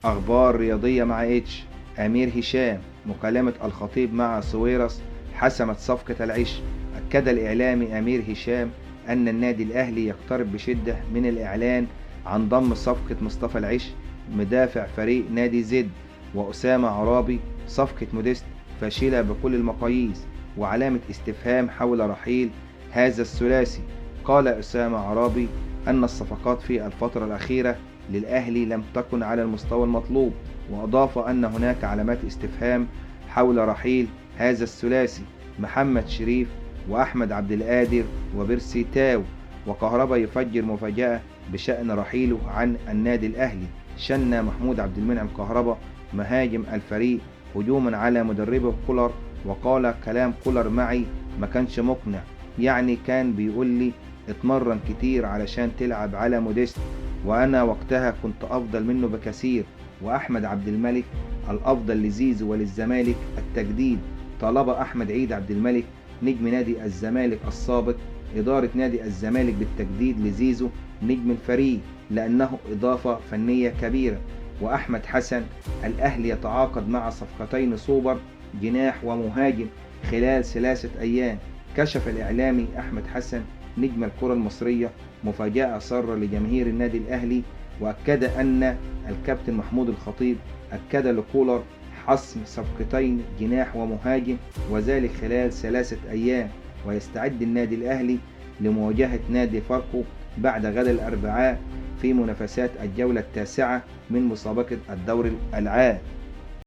أخبار رياضية مع اتش. أمير هشام: مكالمة الخطيب مع سويرس حسمت صفقة العش. أكد الإعلامي أمير هشام أن النادي الأهلي يقترب بشدة من الإعلان عن ضم صفقة مصطفى العش مدافع فريق نادي زد وأسامة عرابي. صفقة موديست فاشلة بكل المقاييس وعلامة استفهام حول رحيل هذا الثلاثي. قال أسامة عرابي أن الصفقات في الفترة الأخيرة للأهلي لم تكن على المستوى المطلوب، وأضاف أن هناك علامات استفهام حول رحيل هذا الثلاثي محمد شريف وأحمد عبد القادر وبيرسي تاو. وكهربا يفجر مفاجأة بشأن رحيله عن النادي الأهلي. شن محمود عبد المنعم كهربا مهاجم الفريق هجوما على مدربه كولر، وقال كلام كولر معي ما كانش مقنع، يعني كان بيقول لي اتمرن كتير علشان تلعب على موديست، وأنا وقتها كنت أفضل منه بكثير. وأحمد عبد الملك الأفضل لزيزو وللزمالك التجديد. طالب أحمد عيد عبد الملك نجم نادي الزمالك السابق إدارة نادي الزمالك بالتجديد لزيزو نجم الفريق لأنه إضافة فنية كبيرة. وأحمد حسن الأهلي يتعاقد مع صفقتين سوبر جناح ومهاجم خلال 3 أيام. كشف الإعلامي أحمد حسن نجم الكرة المصرية مفاجأة سارة لجماهير النادي الأهلي، وأكد أن الكابتن محمود الخطيب أكد لكولر حسم صفقتين جناح ومهاجم وذلك خلال 3 أيام. ويستعد النادي الأهلي لمواجهة نادي فاركو بعد غد الأربعاء في منافسات الجولة 9 من مسابقة الدوري العام.